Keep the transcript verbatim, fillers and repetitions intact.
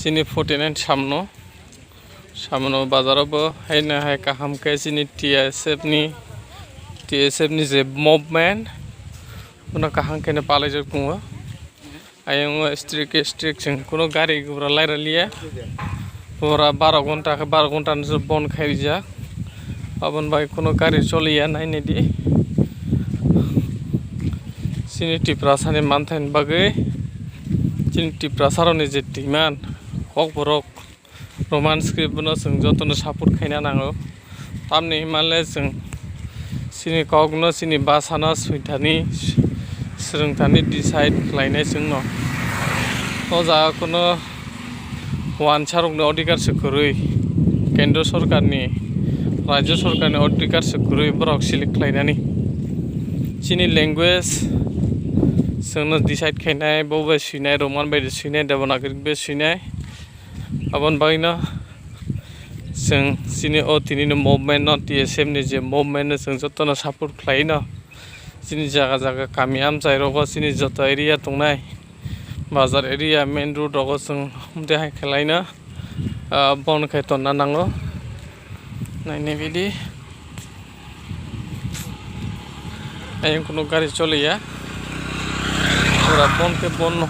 Chini forty nine samno, samno bazaro bo haino hai kaham khe chini T S F ni, T S F ni je movement, bono kaham khe no palaijak tongo. Ayang o strict khe strict, chwng kuno gari gura laira liya. Pura baro gonta khe baro gonta no bon khai rijak. Aboni bai kuno gari choliya, nainai di. Chini Tiprasa ni manthai ni bagwi, chini Tiprasa rok ni je demand, kokborok, Roman script no chwng jotono support khaina nango. Tamni hwnmale chwng chini kokno, chini bhasano swithani, swrwngthani decide khlainai chwngno. O jaga kuno wansarokni odhikar se kwrwi, kendro sorkarni, rajyo sorkarni odhikar se kwrwi borok select khlainani. Chini language chwngno decide khainai, bo bai swinai, Roman bai swinai, Devanagari bai swinai. Aboni bagwino chwng chini o tinini movement no, T S F ni je movement no chwng jotono support khlaino. Chini jaga jaga kami amchai rogo, chini joto area tongnai, bazar area, main road rogo chwng umtwi hai khlaino, ah, bon khai tonna nango. Nainai bidi. Ayang kuno gari choliya. Pura bon khe bon no.